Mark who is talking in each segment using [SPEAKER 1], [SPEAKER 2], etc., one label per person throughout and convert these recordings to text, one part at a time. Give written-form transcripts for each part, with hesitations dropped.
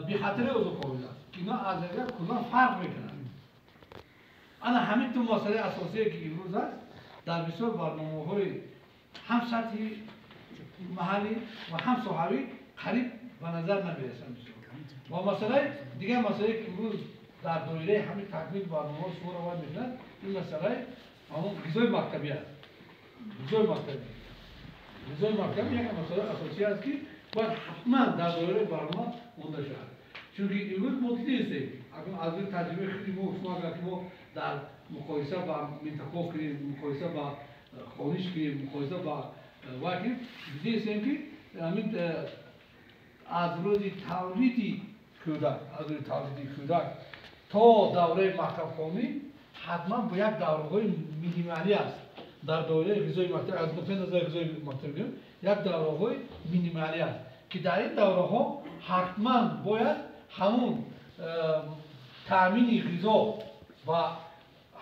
[SPEAKER 1] Бехатари озуқаворӣ аст, ки инҳо аз якдигар куллан фарқ мекунанд. Ана ҳамин ду масъалаи асосие, ки имрӯз аст, дар бисёр барномаҳои ҳам сатҳи маҳаллӣ ва ҳам соҳавӣ қариб ба назар намерасанд бисёр. Ва масъалаи дигар, масъалае, ки имрӯз дар доираи ҳамин такмили барномаҳо шумо равон мекунад, ин масъалаи ҳамон ғизои мактабӣ аст. Ғизои мактабӣ як масъалаи асосӣ аст, ки бояд ҳатман дар доираи барнома монда шавад, чунки имрӯз мо дидем, аз рӯи таҷрибаи худи мо шумо, агар ки мо дар муқоиса ба минтақаҳо кунем, муқоиса ба хониш кунем, муқоиса ба вай кунем, дидем, ки ҳамин аз рӯзи тавлиди кӯдак, аз рӯзи тавлиди кӯдак то давраи мактабхонӣ ҳатман бо як давраҳои минималӣ аст. Дар доираи ғизои мактаб, аз нуқтаи назари ғизои мактаб, як давраҳои минималӣ аст, ки дар ин давраҳо ҳатман бояд ҳамун таъмини ғизо ва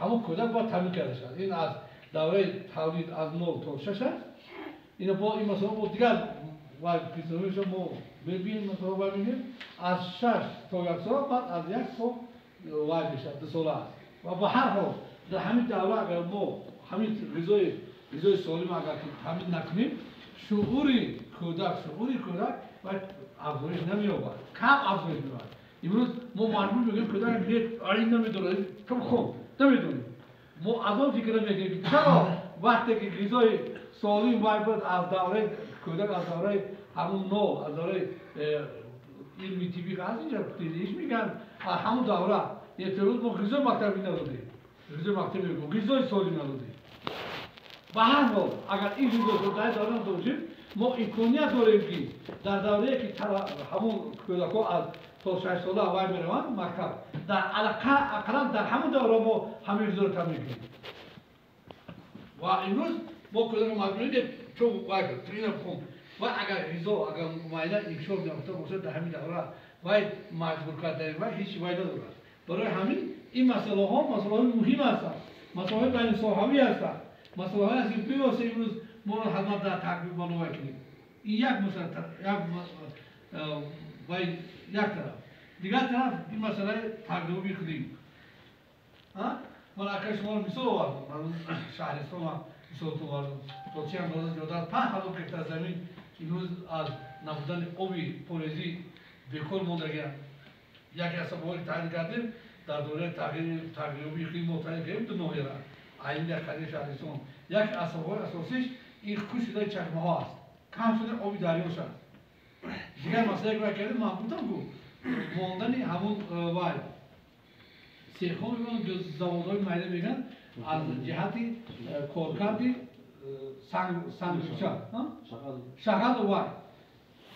[SPEAKER 1] ҳамун кӯдак бояд таъмин карда шавад. Ин аз давраи тавлид аз 0 то 6 аст. Ина бо ин масъала бо дигар мо мебинем, масъала вай мебинем, аз 6 то 1 сола, баъд аз 1 то вай мешавад, 2 сола аст. Ва ба ҳар ҳол дар ҳамин давра агар мо ҳамин ғизои солим агар таъмин накунем, шуури кӯдак вай афзоиш намеёбад, кам афзоиш меёбад. Имрӯз мо маҷбур мекунем кӯдак, ин намедонад, ту хун намедонем. Мо аз он фикр намекунем, ки чаро вақте ки ғизои солим вай бояд аз давраи кӯдак, аз давраи ҳамун нол, аз давраи илми тиббӣ ҳаст, инҷа иш мегӯянд, ҳамун давра рӯз мо ғизои мактабӣ надодем, ғизои мактабӣ, ғизои солим надодем. Ба ҳар ҳол, агар ин ғизо дар давра дошем, мо имконият дорем, ки дар даврае ки ҳамун кӯдакҳо аз то 6 сола вай мераванд мактаб, дар ақаллан дар ҳамун давра мо ҳамин ғизоро таъмин кунем. Ва имрӯз мо кӯдакро маҷбурем, ту вай ту ина бихун. Ва агар ғизо, агар муайян инкишоф наёфта бошад дар ҳамин давра, вай маҷбур кардани вай ҳеҷ вай надорад. Барои ҳамин ин масъалаҳо масъалаҳои муҳим ҳастанд, масъалаҳои байнисоҳавӣ ҳастанд, масъалаҳое ҳаст, ки бевосита имрӯз моро ҳатман дар такмил барнома кунем. Ин як масъала, як вай, як тараф. Дигар тараф ин масъалаи тағйироти иқлим. Ман ака шуморо мисол овардам, шаҳристон мисол овардам, то чи андоза зиёда аз 5000 гектар замин имрӯз аз набудани оби полезӣ бекор мондагианд. Яке аз сабабҳое таъйин кардем дар доираи тағйироти иқлим, мо таъйин кардем ду ноҳияра, айни қадри шаҳристон, яке аз сабабҳои асосиш ин хушк шудани чашмаҳо аст, кам шудани оби дарёш аст. Дигар масъалае, ки вай кардем, ман гуфтам ку, мондани ҳамун вай сехҳо мегӯянд, заводҳои майда мегӯянд, аз ҷиҳати коркарди сангча, шағалу вай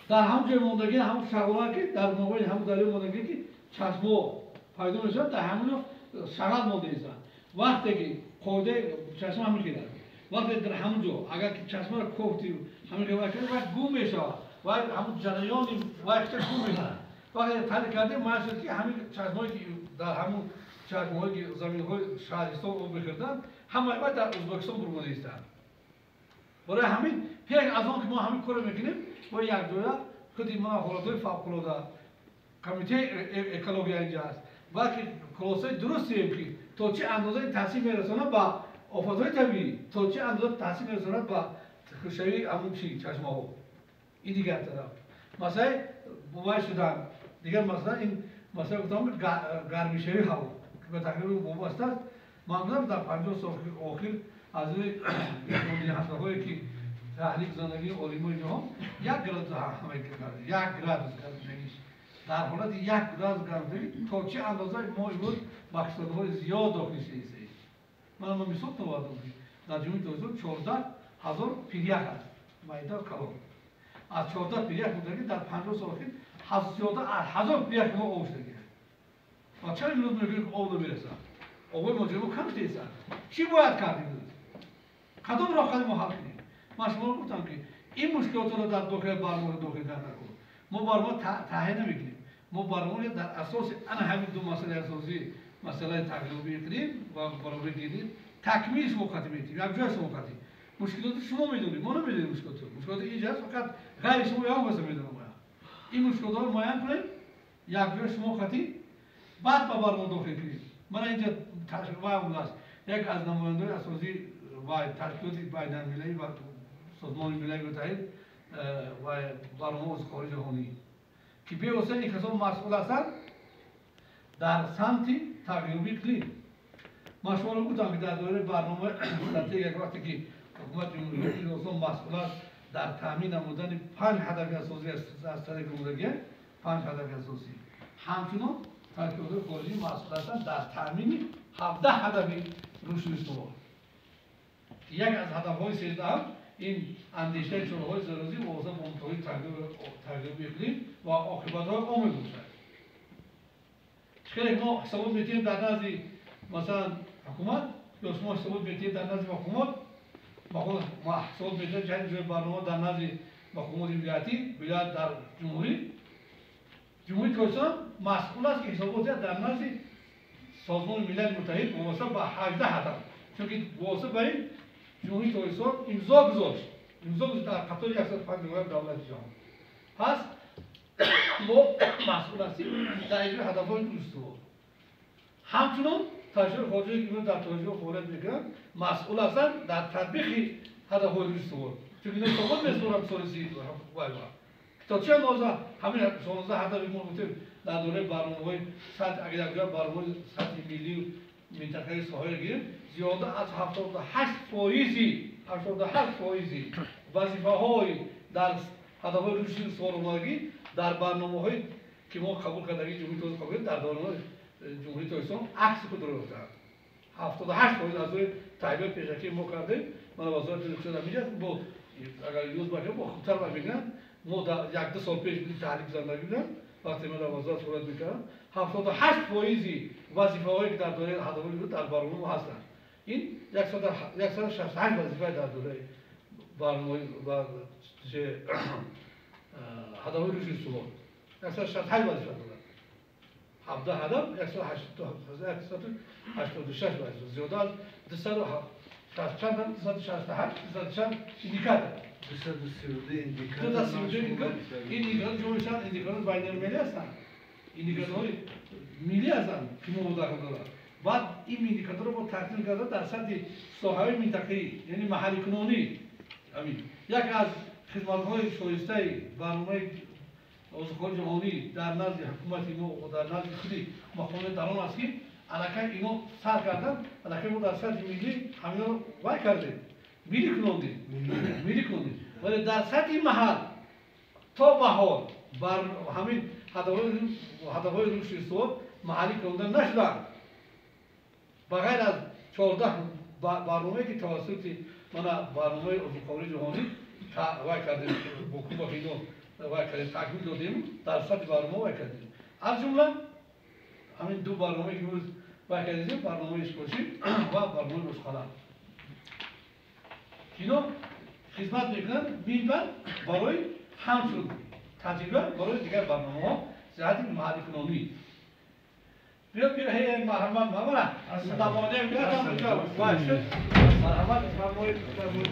[SPEAKER 1] дар ҳамон ҷой мондагӣ, ҳамон шағала, ки дар мобайни ҳамон дарё мондагӣ, ки чашмаҳо пайдо мешавад, дар ҳамон шағал монда истанд. Вақте ки қоидаи чашма ҳамин хел аст, вақте дар ҳамон ҷо агар ки чашмаро кофти, ҳамин хел вай вай гум мешавад, вай ҳамон ҷараёни вай гум мешавад. Вақте таҳлил кардем, маълум шуд, ки ҳамин чашмаҳое, ки дар ҳамон чашмаҳое, ки заминҳои шаҳристон об мехӯрданд, ҳамаи вай дар Ӯзбекистон бурмода истанд. Барои ҳамин пеш аз он ки мо ҳамин корро мекунем, мо якҷоя худи ма ҳолатҳои фавқулода, комитаи экология инҷа аст, балки хулосаи дурустем, ки то чӣ андоза таъсир мерасонад ба офатҳои табиӣ, то чӣ андоза таъсир мерасонад ба хушкшавии ҳамун чи чашмаҳо. Ин дигар тараф масъалаи вай шудан. Дигар масъала ин масъала гуфтам, гармишавии ҳаво, ки ба тақрибан вобаста аст. Ман гуфтам, дар 50 сол охир аз рӯи ҳафтаҳое, ки таҳлил гузаронидагии олимои ҷаҳон, 1 градус, 1 градус гармшавиш, дар ҳолати 1 градус гармшавӣ то чӣ андоза мо имрӯз ба кислотаҳои зиёд дохил шудаистем. Ман ма мисол овардам, ки дар Ҷумҳурии Тоҷикистон 14 000 пирях аст, майда, калон. Аз 14 пирях будаги, дар 50 сол охир зиёда аз 1000 пирях мо об шудагӣ. Ва чаро имрӯз мегӯем, об намерасад, обҳои моҷаро кам шудаистанд? Чӣ бояд кард имрӯз? Кадом роҳ мо ҳал кунем? Ман шуморо гуфтам, ки ин мушкилотро дар дохили барнома дохил карда кун. Мо барнома таҳия намекунем, мо барнома дар асоси ана ҳамин ду масъалаи асосӣ, масъалаи тағйироти иқлим ва баробарии гендерӣ, такмили шумо қатъи метиҳем, якҷоя шумо қатъи. Мушкилоти шумо медонед, мо намедонем мушкилотро. Мушкилоти инҷа аст, фақат ғайри шумо ягон каса медонам. Ин мушкилотро муайян кунем, Якҷоя шумо хати баъд ба барнома дохил кунед. Мана инҷа вай омадааст. Як аз намояндаҳои асосӣ ва ташкилоти байналмилалӣ ва Созмони Милали Муттаҳид ва барномаи озуқавории ҷаҳонӣ, ки бевосита ин касон масъул ҳастанд дар самти тағйирёбии иқлим. Ман шуморо гуфтам, ки дар доираи барномаи стратегия, вақте ки ҳукумати Ҷумҳурии Тоҷикистон масъул аст дар таъмин намудани 5 ҳадафи асосӣ аз стратегия омодагия, 5 ҳадафи асосӣ, ҳамчунон ташкилотҳои хориҷӣ масъул ҳастанд дар таъмини 17 ҳадафи рушди устувор. Як аз ҳадафҳои 13 ин андешаи чораҳои зарурӣ вобаста ба мутобиқи тағйирёбии иқлим ва оқибатҳои он мебошад. Хеле мо ҳисобот метиҳем дар назди масалан ҳукумат, ё шумо ҳисобот метиҳед дар назди мақомот, мо ҳисобот метиҳем ҷаҳати иҷрои барнома дар назди мақомоти вилоятӣ, вилоят дар ҷумҳурӣ. Ҷумҳурии Тоҷикистон масъул аст, ки ҳисобот диҳад дар назди Созмони Милали Муттаҳид вобаста ба 18 ҳадаф. Чунки вобаста ба ин Ҷумҳурии Тоҷикистон имзо гузошт. Имзо гузошт дар қатори 151 давлати ҷаҳон. Пас мо масъул ҳастем дар иҷрои ҳадафҳои устувор. Ҳамчунон ташкилоти хориҷие, ки имрӯз дар Тоҷикистон фаъолият мекунанд, масъул ҳастанд дар татбиқи ҳадафҳои устувор. Чунки инҳо ҳисобот месупоранд соли си вайва. То чӣ андоза ҳамин 16 ҳадафи мо гуфтем дар доираи барномаҳои сатҳ, агар якҷоя барномаҳои сатҳи миллию минтақаи соҳаро гирем, зиёда аз 78% вазифаҳои дар ҳадафҳои рушди устувор омодагӣ дар барномаҳое ки мо қабул кардагии Ҷумҳурии Тоҷикистон қабул кардем, дар барномаҳои Ҷумҳурии Тоҷикистон акси худро ёфтаанд. 78% аз рӯи таҳлилҳои пешакии мо кардем, мана вазорати иқтисод ҳам инҷаст, бо агар юз бошад, бо хубтар мебинанд. Мо дар як-ду сол пеш таҳлил гузарондагӣ будем, вақте ман дар вазорат фаъолият мекардам, 78% вазифаҳое ки дар доираи ҳадафҳои буд дар барнома ҳастанд. Ин 168 вазифа дар доираи барномаи ҳадафҳои рушди устувор. 168 вазифа дорад. 17 ҳадаф, 186 вазифа. Зиёда аз дусаду чанд, 268, дусаду чанд индикатор.
[SPEAKER 2] 232 индикатор.
[SPEAKER 1] 232 индикатор. Ин индикатор ҷумҳурии чанд индикатор байналмилалӣ ҳастанд. Индикаторҳои миллӣ ҳастанд, ки мо мудахил дорем. Баъд ин индикаторро бо тақсим карда дар сатҳи соҳаҳои минтақаӣ, яъне маҳалликунонӣ. Амин. Як аз хизматҳои шоистаи барномаи озуқавории ҷаҳонӣ дар назди ҳукумати мо ва дар назди худи мақомоти дар он аст, ки аллакай ино сар карданд, аллакай мо дар сатҳи миллӣ ҳаминро вай кардем, миллӣ кунондем, миллӣ кунондем. Вале дар сатҳи маҳал то ба ҳол бар ҳамин ҳадафҳои рушди устувор маҳаллӣ кунонда нашуданд. Ба ғайр аз 14 барномае, ки тавассути мана барномаи озуқавории ҷаҳонӣ вай кардем, бо кӯмаки ино вай кардем, такмил додем, дар сатҳи барнома вай кардем. Аз ҷумла ҳамин ду барномае, ки имрӯз вай кардем, барномаи ишкошӣ ва барномаи рӯзхона, ки ино хизмат мекунанд минбаъд барои ҳамчун таҷриба барои дигар барномаҳо ҷиҳати маҳалликунонӣ. Биё, биё, ҳей, марҳамат, мамана, намояндаи вилоят ҳам инҷо вай шуд. Марҳамат, фармоед, фармоед.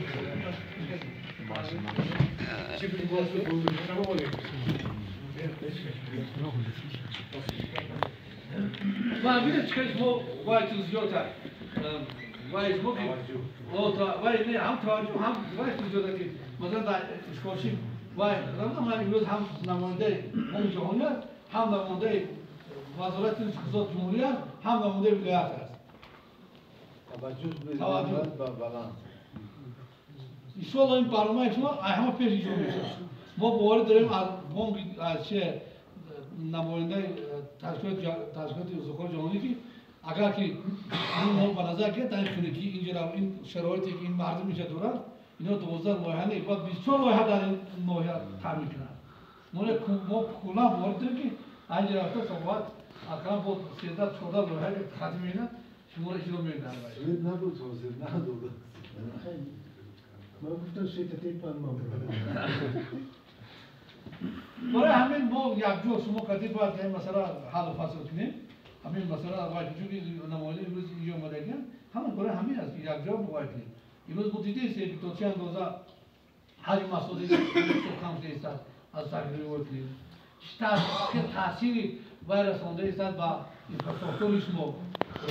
[SPEAKER 1] Ва бинед, чӣ кор шумо вай чиз зиёдтар. Вай шумо ки вай не, ҳам таваҷҷӯҳ, ҳам вай чиз зиёдтар, ки масалан дар ишкошӣ вай ман имрӯз ҳам намояндаи Бонки Ҷаҳонӣ аст, ҳам намояндаи вазорати иқтисоди ҷумҳурӣ аст, ҳам намояндаи вилоят аст.
[SPEAKER 2] Таваҷҷӯҳ
[SPEAKER 1] Таваҷҷӯҳ.
[SPEAKER 2] ба баланд.
[SPEAKER 1] Иншоалло ин барномаи шумо ҳама пеш иҷро мешавад. Мо боварӣ дорем аз бонк, аз че намояндаи ташкилоти озуқавории ҷаҳонӣ, ки агар ки мо ба назар гиред дар ин хунукӣ инҷо ин шароите ки ин мардум инҷо доранд, ино 12 лоиҳа не, бояд 24 лоиҳа дар ин ноҳия таъмин кунанд. Мо куллан боварӣ дорем, ки инҷо рафта соат ақаллан бо 13-14 лоиҳа хатм мекунанд, шуморо иҷро мекунанд.
[SPEAKER 2] Свет набуд, ҳозир надоданд.
[SPEAKER 3] Ман гуфтам сетатепан ман.
[SPEAKER 1] Барои ҳамин мо якҷо шумо кардем, бояд ин масъала ҳаллу фасл кунем. Ҳамин масъала вай чунки намояндаи имрӯз инҷо омадагианд, ҳама барои ҳамин аст, ки якҷо бояд кунем. Имрӯз мо дидем, ки то чӣ андоза ҳаҷми маҳсулоти кам шудааст аз тағйири иқлим. чӣ таъсири вай расонда истад ба инфраструктури шумо,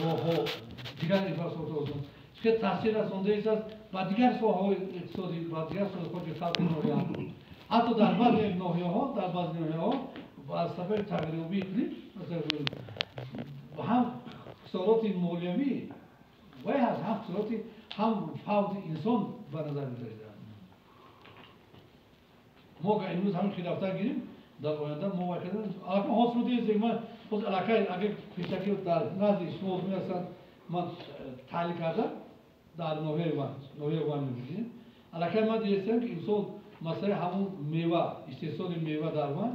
[SPEAKER 1] роҳҳо, дигар инфраструктуратон, чӣ таъсир расонда истад ба дигар соҳаҳои иқтисодӣ, ба дигар соҳаҳои халқи ноҳия. Ҳатто дар баъзе ноҳияҳо, аз сабаби тағйирёбии иқлим ҳам хисороти молиявӣ вай ҳаст, ҳам хисороти, ҳам фавти инсон ба назар гузаридаанд. Мо агар имрӯз ҳамин хилофтар гирем, дар оянда мо вай кардем. Аллакай ҳозир дидем, ман боз аллакай агар пешакӣ дар назди шумо ҳастанд, ман таҳлил кардам дар ноҳияи Ван, ноҳияи Ван мебинем. Аллакай ман дидем, ки имсол масъалаи ҳамон мева, истеҳсоли мева дар Ван,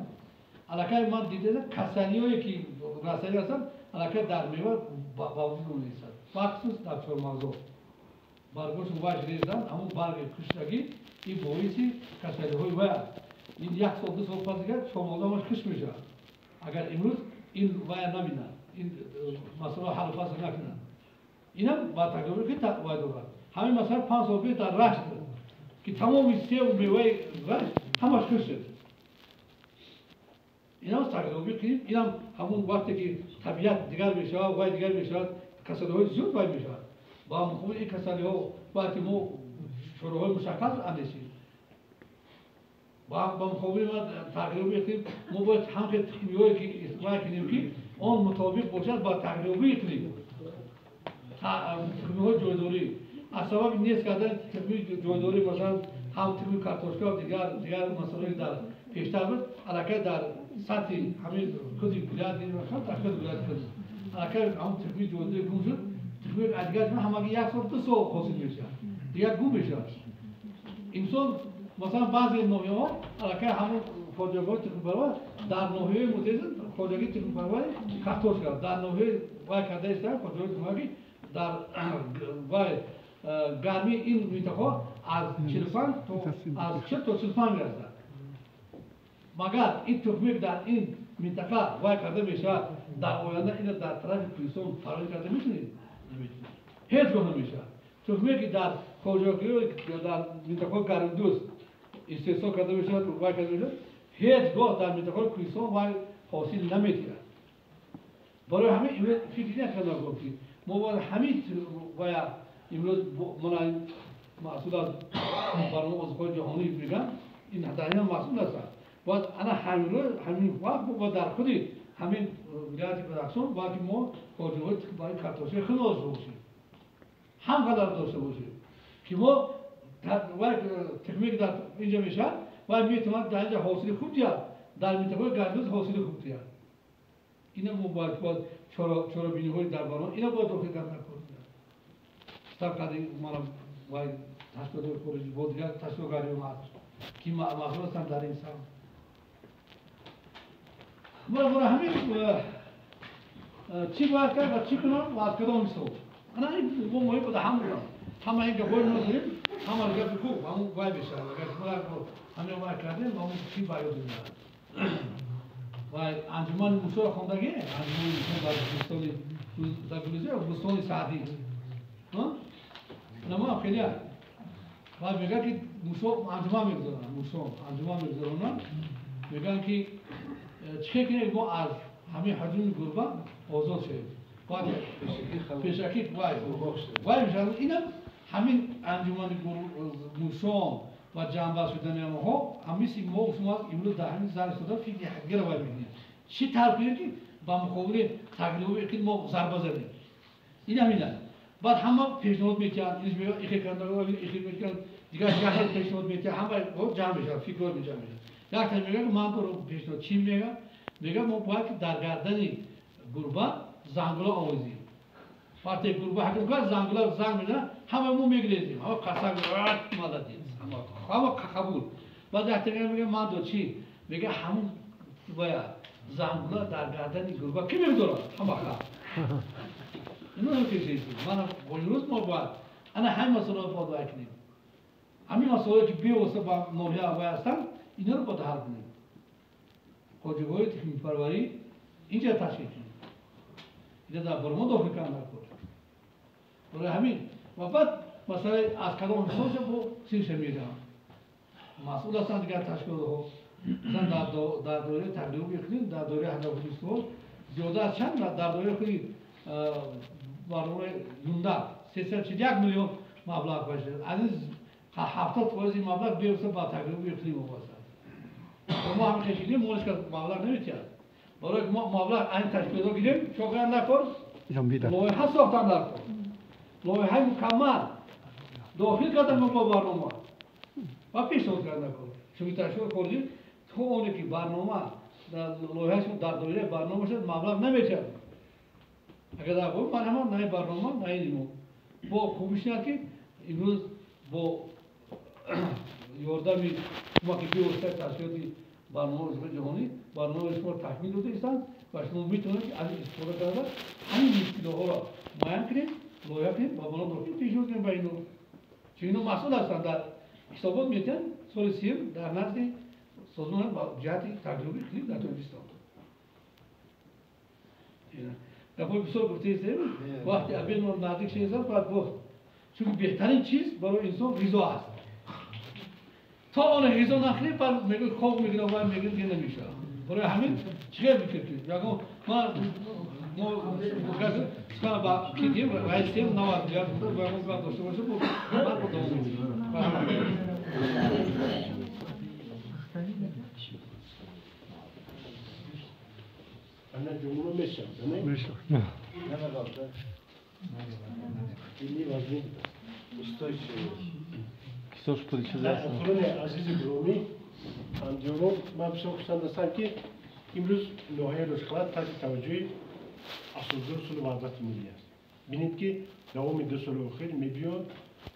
[SPEAKER 1] аллакай ман дидем касалиҳое ки расанӣ ҳастанд, аллакай дар мева ба вуҷуд омадааст, бахусус дар чормағзо. Баргошон вай резанд, ҳамон барги хушкагӣ ин боиси касалиҳои вай аст. Ин як сол, ду сол пас дигар чормағзо ҳамаш хушк мешавад. Агар имрӯз ин вая набинанд, ин масъаларо ҳаллу фасл накунанд, инам ба тағйирёбӣ хеле вай дорад. Ҳамин масъала 5 сол пеш дар Рашт буд, ки тамоми севу меваи Рашт ҳамаш хушк шуд. Инам тағйирёбии иқлим, инам ҳамон вақте ки табиат дигар мешавад, вай дигар мешавад, касалиҳои зиёд вай мешавад. Ба муқобили ин касалиҳо бояд ки мо чораҳои мушаххас андешем. Ба муқобили тағйирёбии иқлим мо бояд ҳамхел тухмиҳое ки вай кунем, ки он мутобиқ бошад ба тағйирёбии иқлим. Тухмиҳои ҷойдорӣ аз сабаби нест кардани тухмии ҷойдорӣ, масалан ҳам тухми картошка ва дигар масъалаҳое дар пештар буд, аллакай дар сатҳи ҳамин худи вилоят, дар худи вилояти худ аллакай ҳамон тухмии ҷойдорӣ гум шуд. Тухмии дигар ҳамагӣ 1 сол, 2 сол ҳосил мешавад, дигар гум мешавад. Имсол масалан баъзе ноҳияҳо аллакай ҳамон хоҷагиҳои тухмипарвар дар ноҳияи мутазин хоҷагии тухмипарвари картошка дар ноҳияи вай карда истода, хоҷагии тухмипарварӣ дар вай гармии ин минтақаҳо аз 45 то аз 40 то 45 мерасад. Магар ин тухме дар ин минтақа вай карда мешавад, дар оянда ина дар тарафи кӯҳистон фарорӣ карда метавонед? Наметавонед, ҳеҷ гоҳ намешавад. Тухме ки дар хоҷагиҳо дар минтақаҳои гармдӯст истеҳсол карда мешавад, вай карда мешавад, ҳеҷ гоҳ дар минтақаҳои кӯҳистон вай ҳосил намедиҳад. Барои ҳамин имрӯз фикр накардам, ки мо бояд ҳамин вая имрӯз мана маҳсулот барномаи озуқаи ҷаҳонӣ мегӯянд, ин дар ин маҳсул ҳастанд. Бояд ана ҳамин рӯз, ҳамин вақт бояд дар худи ҳамин вилояти Бадахшон бояд ки мо хоҷагиҳои барои картошкаи худ дошта бошем, ҳам қадар дошта бошем, ки мо вай тухме ки дар инҷа мешавад, вай метавонад дар инҷа ҳосили хуб диҳад, дар минтақаҳои гармдӯст ҳосили хуб диҳад. Ина мо бояд чорабиниҳои дар барнома ина бояд дохил кард накунем. Китоб кардем, мана вай ташкилоти хориҷӣ бо дигар ташкилотгари омад, ки масъул ҳастанд дар ин самт. Барои ҳамин чӣ бояд кард ва чӣ кунам ва аз кадом ҳисоб? Ана ин мо муҳим буда ҳам ҳама ин гапҳои мо дорем, ҳама гапи хуб, ҳамон вай мешавад. Агар шумо як бор ҳамин вай кардем, ҳамон чӣ ба ёд меояд? Вай анҷумани Мусоро хондагӣ, анҷумани Мусо дар Гулистони, дар Гулистон, Гулистони Саъдӣ. Ана мо хеле вай мегӯяд, ки Мусо анҷуман мегузаронанд, Мусо анҷуман мегузаронанд, мегӯянд ки чӣ кунем мо аз ҳамин ҳуҷуми гурба озод шавем. Бояд пешакӣ вай вай мешавад. Инам ҳамин анҷумани мушон ва ҷамъбаст шудани онҳо ҳам мисли мо шумо имрӯз дар ҳамин зал истода фикри ҳақиқиро вай мекунем. Чӣ тавр кунем ки ба муқобили тағйирёбии иқлим мо зарба задем? Ин ҳамин аст. Баъд ҳама пешниҳод метиҳанд, инш мегӯяд, ихе карда, ихе мекунанд, дигар як пешниҳод метиҳанд, ҳама ҷамъ мешавад, фикрҳо ҷамъ мешавад. Як тан мегӯяд, ман дорам пешниҳод. Чӣ мегӯяд? Мегӯяд, мо бояд ки дар гардани гурба зангула овезем. Вақте гурба ҳакм кард, зангула занг мезанад, ҳама мо мегирезем, ҳама қасам молодец, ҳама қабул. Баъд як тан мегӯяд, ман дор чӣ? Мегӯяд, ҳамон бояд зангула дар гардани гурба кӣ мегузорад? Ҳама ха. Ино ҳам пешниҳод. Ман имрӯз мо бояд ана ҳамин масъаларо бояд кунем. Ҳамин масъалаҳое ки бевосита ба ноҳия вай ҳастанд, инҳоро бояд ҳал кунем. Хоҷагиҳои тухмипарварӣ инҷа ташкил кунем. Инҷа дар барнома дохил кардан дар кор. Барои ҳамин ва баъд масъалаи аз кадом ҳисобша бо сирша мераванд. Масъул ҳастанд дигар ташкилотҳо. Масалан, дар доираи тағйироти иқлим, дар доираи ҳадафҳои устувор зиёда аз чанд дар доираи худи барномаи юндак 341 миллион маблағ бошад. Аз ин 70% ин маблағ бевосита ба тағйироти иқлим вобаста аст. Ва мо ҳамин хешидем, мо ҳеҷ кас маблағ наметиҳад. Барои мо маблағ айн ташкилотҳо гирем, чо кунанд дар кор? Лоиҳа сохтанд дар кор. Лоиҳаи мукаммал дохил кардан мо ба барнома ва пешниҳод кардан дар кор. Чунки ташкилоти хориҷӣ то оне ки барнома дар лоиҳаашон дар доираи барнома бошад, маблағ наметиҳад. Агар дар бо марҳамат, на ин барнома, на ин мо. Бо хубиш ин аст ки имрӯз бо ёрдами кӯмаки бевоситаи ташкилоти барномаи озуқаи ҷаҳонӣ барномаи шуморо такмил дода истанд ва шумо метавонед ки аз ин истифода карда ҳамин мушкилотҳоро муайян кунед, лоиҳа кунед ва бо дохил пешниҳод кунед ба ино. Чун ино масъул ҳастанд, дар ҳисобот метиҳанд соли сиюм дар назди созмон ба ҷиҳати тағйироти иқлим дар Тоҷикистон. Гапҳои бисёр гуфтаистем, вақти обед мо наздик шудааст, бояд гуфт, чунки беҳтарин чиз барои инсон ғизо аст. То он ғизо нахӯрӣ, баъд мегӯӣ хоб мегирам ва мегӯӣ ки намешавад. Барои ҳамин чӣ хел фикр кунед? Ягон ман мо сухан ба кидем, раисем 90 миллиард гуфта, ба ягон гап дошта бошем, баъд бо давом медиҳем.
[SPEAKER 3] Ана ҷумҳуро мешавад, не?
[SPEAKER 4] Мешавад.
[SPEAKER 3] Илми вазни.
[SPEAKER 2] Устойчивый.
[SPEAKER 3] Охирони азизи гиромӣ, ҳамдиёрон, ман бисёр хурсанд ҳастам, ки имрӯз ноҳияи Рӯшқалъа таҳти таваҷҷӯҳи асосгузори сулҳу ваҳдати миллӣ аст. Бинед, ки давоми 2 соли охир мебиёд,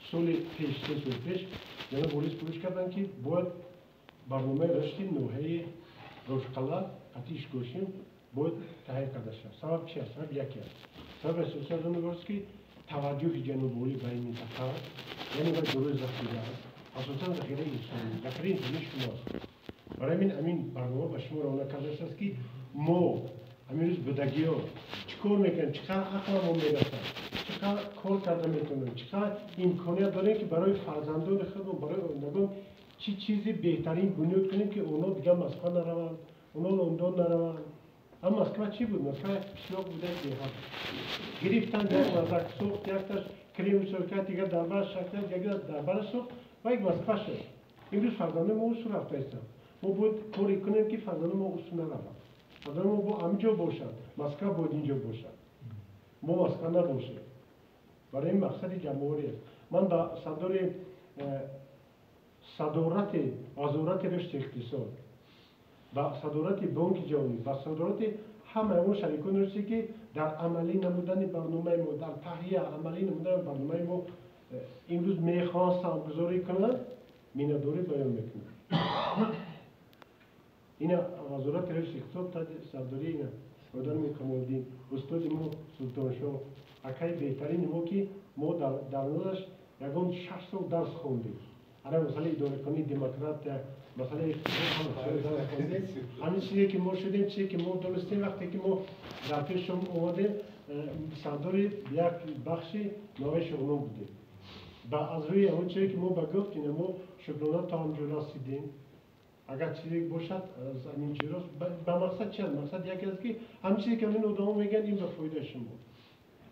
[SPEAKER 3] соли пеш, 3 сол пеш ҷаноб Борис пуриш карданд, ки бояд барномаи рушди ноҳияи Рӯшқалъа қатъи Ишкошим бояд таҳия карда шавад. Сабаб чи аст? Сабаб яке аст. Сабаби асосӣ аз он иборат аст, ки таваҷҷӯҳи ҷанобиолӣ ба ин минтақа, яъне ба дорои захира аст, асосан захираи инсонӣ, захираи инсонии шумо аст. Барои ҳамин ҳамин барнома ба шумо равона карда шудааст, ки мо ҳамин рӯз будагиҳо чӣ кор мекунем, чӣ қадр ақламон мерасад, чӣ қадр кор карда метавонем, чӣ қадр имконият дорем, ки барои фарзандони худмон, барои оиндагон чӣ чизи беҳтарин бунёд кунем, ки онҳо дигар Москва нараванд, онҳо Лондон нараванд. Ама Москва чӣ буд? Москва як қишлоқ буда, деҳа. Гирифтан як мардак сохт, якташ Кремл сохт, дигар дарбар сохт, дигар дарбар сохт ва як Москва шуд. Имрӯз фарзандони мо усу рафта истанд. Мо бояд коре кунем, ки фарзандони мо усу нараванд. Фарзандони мо бо ҳамин ҷо бошанд, Москва бояд ин ҷо бошад. Мо Москва набошем. Барои ин мақсади ҷамъоворӣ аст. Ман ба сардори садорати вазорати рушди иқтисод, ба садорати бонки ҷаҳонӣ, ба садорати ҳамаи он шарикони рушдӣ, ки дар амалӣ намудани барномаи мо, дар таҳия амалӣ намудани барномаи мо имрӯз мехоҳанд саҳмгузорӣ кунанд, миннатдорӣ баён мекунанд. Ина вазорати рушди иқтисод таҳти сардории ина Одами Камолиддин, устоди мо Султоншоҳ, акаи беҳтарини мо, ки мо дар назараш ягон 6 сол дарс хондем. Ана масъалаи идоракунии демократия, масъалаи иқтисод ҳама дарс хондем. Ҳамин чизе ки мо шудем, чизе ки мо донистем, вақте ки мо дар пешшон омадем, сардори як бахши ноҳияи Шуғнон будем. Ба аз рӯи ҳамон чизе ки мо ба гуфт, ина мо шукрона то ҳамҷо расидем. Агар чизе бошад, аз ҳамин чизро ба мақсад чи аст? Мақсад яке аст, ки ҳамин чизе ки ҳамин одамо мегӯянд, ин ба фоидаи шумо.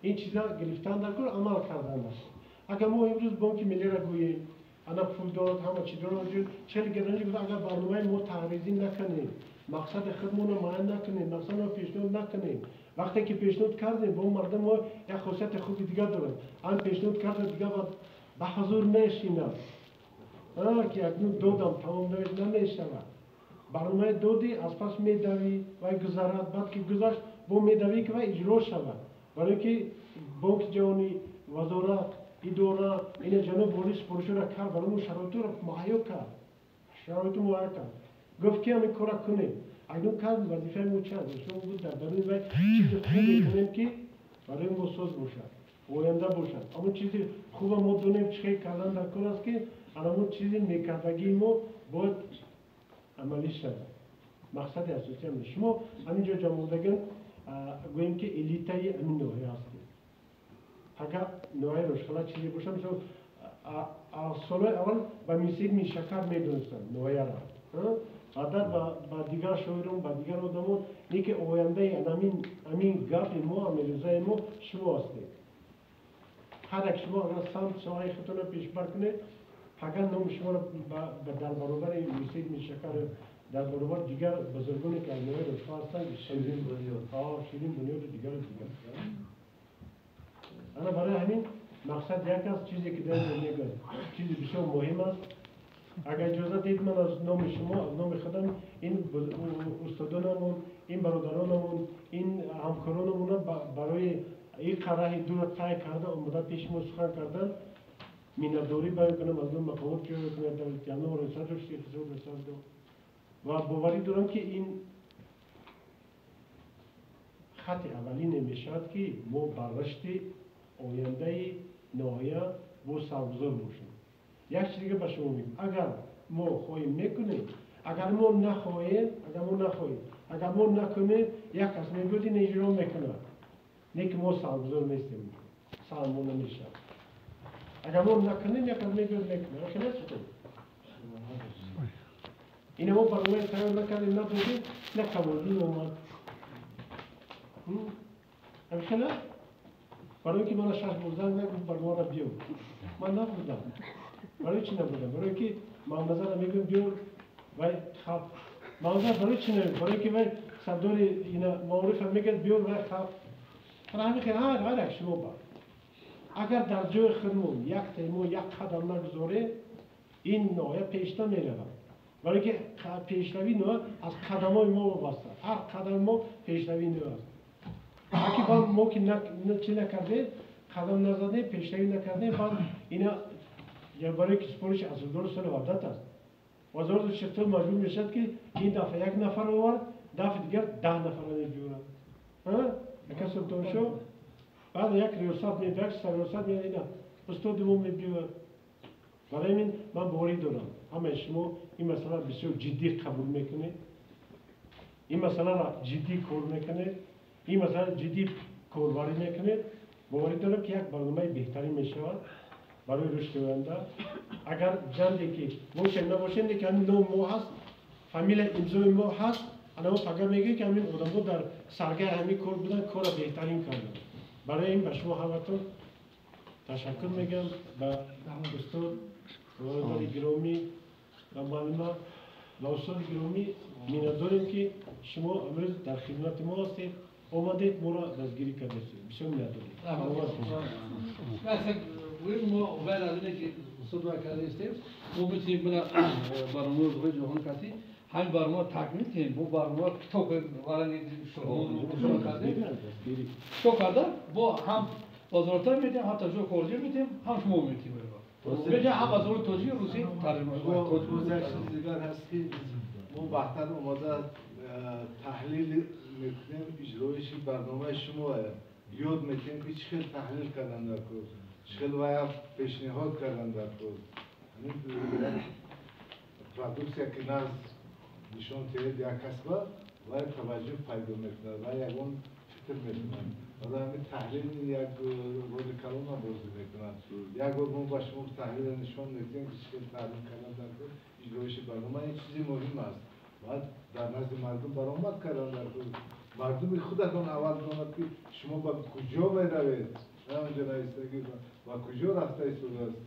[SPEAKER 3] Ин чиза гирифтан дар кор, амал кардан дар кор. Агар мо имрӯз бонки миллиро гӯем, ана пул дорад, ҳама чи дорад, чел гиранҷи гуфт, агар барномаи мо таҳризӣ накунем, мақсади худмонро муайян накунем, мақсадро пешниҳод накунем, вақте ки пешниҳод кардем, бо мардум мо як хосияти хуби дигар дорад. Ҳам пешниҳод карда, дигар ба ҳузур мешинад. Ки акнун додам, тамом намешавад. Барномаи додӣ, аз пас медавӣ, вай гузарад, баъд ки гузашт, бо медавӣ, ки вай иҷро шавад. Барои ки бонки ҷаҳонӣ, вазорат, идора, ина ҷаноб Борис супоришро кард, барои мо шароитро муҳайё кард. Шароитро муҳайё кард. Гуфт, ки ҳамин кора кунем. Акнун кард, вазифаи мо чи аст? Вазифаи мо буд дар даруни вай чизи хубе кунем, ки барои мо соз бошад, оянда бошад. Ҳамон чизи хуба мо донем, чӣ хел кардан дар кор аст, ки ҳамон чизи мекардагии мо бояд амалӣ шавад. Мақсади асосӣ ҳамин. Шумо ҳамин ҷо ҷамъомадагон, гӯем, ки элитаи ҳамин ноҳия ҳастед. Агар ноҳияи Рӯшқалъа чизе бошад, мисол, солҳои аввал ба мисли Миршакар медонистанд ноҳияро. Баъдан ба дигар шоирон, ба дигар одамон, не ки ояндаи ҳамин гапи мо, ҳамин рӯзаи мо шумо ҳастед. Ҳар як шумо агар самт соҳаи худтонро пешбар кунед, фақат номи шуморо дар баробари Мусид Миршакар, дар баробари дигар бузургоне ки аз ноҳияи Рӯшхон ҳастанд,
[SPEAKER 2] Ширин Бунёд,
[SPEAKER 3] Ширин Бунёду дигару дигар. Ана барои ҳамин мақсад як аст, чизе ки дар инҷо мегӯяд, чизи бисёр муҳим аст. Агар иҷоза диҳед, ман аз номи шумо, аз номи худам, ин устодонамон, ин бародаронамон, ин ҳамкоронамонро барои ин қараҳи дура тай карда омода пеши мо сухан кардан миннатдорӣ баён кунам аз номи мақомот ҷой кунад давлати ано раёсат рушди иқтисод раёсат ва боварӣ дорам ки ин хати аввалине мешавад ки мо бар рушди ояндаи ноҳия бо саргузор бошем. Як чиз дига ба шумо мегӯям, агар мо хоҳем мекунем, агар мо нахоҳем, агар мо нахоҳем, агар мо накунем, як кас мегӯяд ин иҷро мекунад, не ки мо саргузор нестем, сармо намешавад. Агар мо накунем, як кас мегӯяд мекунад. Хеле сутун. Ина мо барномаи тайёр накардем, надодем, на Камолиддин омад. Хеле барои ин ки мана 6 бор занг зад, гуфт барномаро биё. Ман набудам. Барои чӣ набудам? Барои ки Мамназарро мегӯям биё, вай хаб. Мамназар барои чӣ намегӯям? Барои ки вай сардори ина маорифа мегӯяд биё, вай хаб. Ҳамин хел ҳар як шумо ба. Агар дар ҷои худмон як таймо як қадам нагузорем, ин ноҳия пеш намеравад. Барои ки пешравии ноҳия аз қадамҳои мо вобаста аст. Ҳар қадами мо пешравии ноҳия аст. Аки баъд мо ки чӣ накардем, қадам назадем, пешравӣ накардем, баъд ина барои ки супориши асосгузори сулҳу ваҳдат аст. Вазорати иқтисод маҷбур мешавад ки ин дафъа як нафар овард, дафъи дигар 10 нафарро мебиёрад. Ака Султоншоҳ баъд як риёсат мебиёрад, як сарриёсат меояд, ина устоди мо мебиёрад. Барои ҳамин ман боварӣ дорам, ҳамаи шумо ин масъаларо бисёр ҷиддӣ қабул мекунед, ин масъаларо ҷиддӣ кор мекунед, ин масъаларо ҷиддӣ корбарӣ мекунед. Боварӣ дорам ки як барномаи беҳтарин мешавад барои рушди оянда. Агар ҷанде ки бошем набошем, ки ҳамин ном мо ҳаст, фамилия имзои мо ҳаст, ана мо фақат мегӯем ки ҳамин одамҳо дар саргаи ҳамин кор будан, корро беҳтарин карданд. Барои ин ба шумо ҳаматон ташаккур мегӯям, ба устод бародари гиромӣ, ба муаллима, ба устоди гиромӣ. Миннатдорем ки шумо имрӯз дар хидмати мо ҳастед, омадед, моро дастгирӣ кардед. Бисёр миннатдорем.
[SPEAKER 1] мо ғайр аз ине ки устод вай карда истем, мо метавонем бина барномаи рӯзҳои ҷаҳон кардӣ, ҳамин барномаро такмил кунем, бо барномаро китоб кардем, китоб карда бо ҳам вазоратҳо медиҳем, ҳам таҷриба хориҷӣ медиҳем, ҳам шумо медиҳем. медиҳем ҳам аз рӯи тоҷики русӣ тарҷума.
[SPEAKER 2] Боз як чизи дигар ҳаст ки мо вақтан омода таҳлил мекунем иҷроиши барномаи шумо, ёд метиҳем ки чӣ хел таҳлил кардан дар кор, чӣ хел вая пешниҳод кардан дар кор. Продукция ки наз нишон теҳед як касба, вай таваҷҷӯҳ пайдо мекунад, вай ягон фикр мекунад. Барои ҳамин таҳлил як роли калона бозӣ мекунад. Як бор мо ба шумо таҳлилро нишон медиҳем ки чӣ хел таҳлил кардан дар кор, иҷроиши барнома ин чизи муҳим аст. Баъд дар назди мардум баромад кардан дар кор. Мардуми худатон аввал донад ки шумо ба куҷо меравед, онҷо наистагӣ ба куҷо рафта истодааст.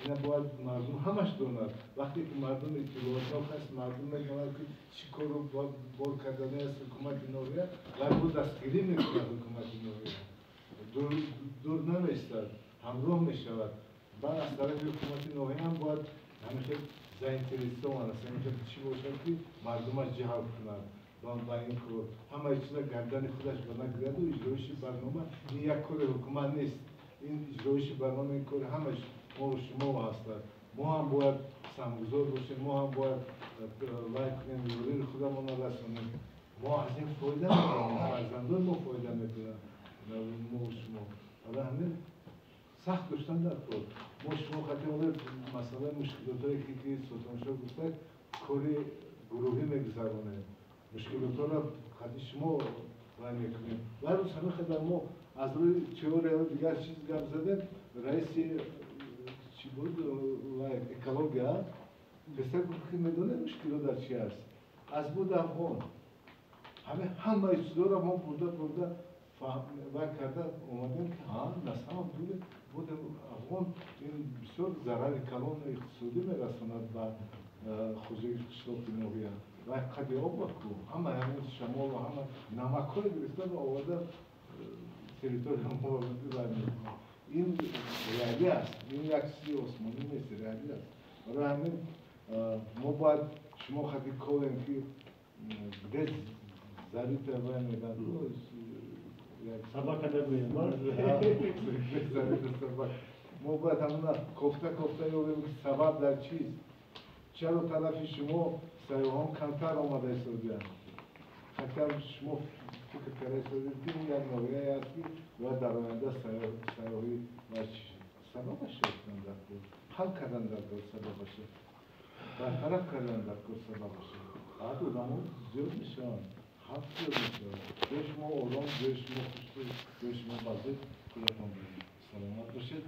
[SPEAKER 2] Ина бояд мардум ҳамаш донад. Вақте ки мардум иттилоотнок аст, мардум медонад ки чӣ корро бор кардани аст ҳукумати ноҳия, ва бо дастгирӣ мекунад ҳукумати ноҳия. Дур намеистад, ҳамроҳ мешавад. Баъд аз тарафи ҳукумати ноҳия ҳам бояд ҳамин хел заинтересован аст, ҳамин хел чӣ бошад ки мардумаш ҷалб кунад ба ин кор. Ҳамаи чиза гардани худаш ба нагираду иҷроиши барнома ин як кори ҳукумат нест. Ин иҷроиши барнома ин кори ҳамаи мо шумо ҳастад. Мо ҳам бояд самгузор бошем, мо ҳам бояд вай кунем, ёрии худамонро расонем. Мо аз ин фоида мекунем, фарзандони мо фоида мекунанд, мо шумо. Барои ҳамин сахт доштан дар кор. Мо шумо хати оле масъалаи мушкилотҳое ки Султоншоҳ гуфтад, кори гурӯҳӣ мегузаронем. Мушкилотҳоро хати шумо вай мекунем. Вай рӯз ҳамин қадар мо аз рӯи теория дигар чиз гап задем, раиси чӣ буд, вай экология Писар гуфт, ки медонед мушкило дар чи аст? Аз буд афғон. Ҳамаи чизоро мо бурда бурда вай карда омадем, ки ҳа, на самом деле буд афғон ин бисёр зарари калони иқтисодӣ мерасонад ба хоҷагии қишлоқи ноҳия. Вай қади об ку ҳама ҳамин шамолу ҳама намакҳое гирифта ва оварда территория мо вай мекунад. Ин реалӣ аст, ин як чизи осмонӣ нест, реалӣ аст. Барои ҳамин мо бояд шумо хати ковем, ки где зарыта, вай мегӯянд,
[SPEAKER 3] собака нагӯям.
[SPEAKER 2] Мо бояд ҳамона кофта кофта ёбем, ки сабаб дар чист, чаро тарафи шумо сайёҳон камтар омада истодианд. Хотя шумо фикр карда истодед, ки ин як ноҳияе аст, ки бояд дар оянда сайёҳӣ ва сабабаш ёфтан дар кор, ҳал кардан дар кор, сабабаша бартараф кардан дар кор, сабабаша. Баъд одамо зиёд мешаванд, халқ зиёд мешавад. Ҷои шумо ором, ҷои шумо хушбӯй, ҷои шумо базир. Худатон саломат бошед.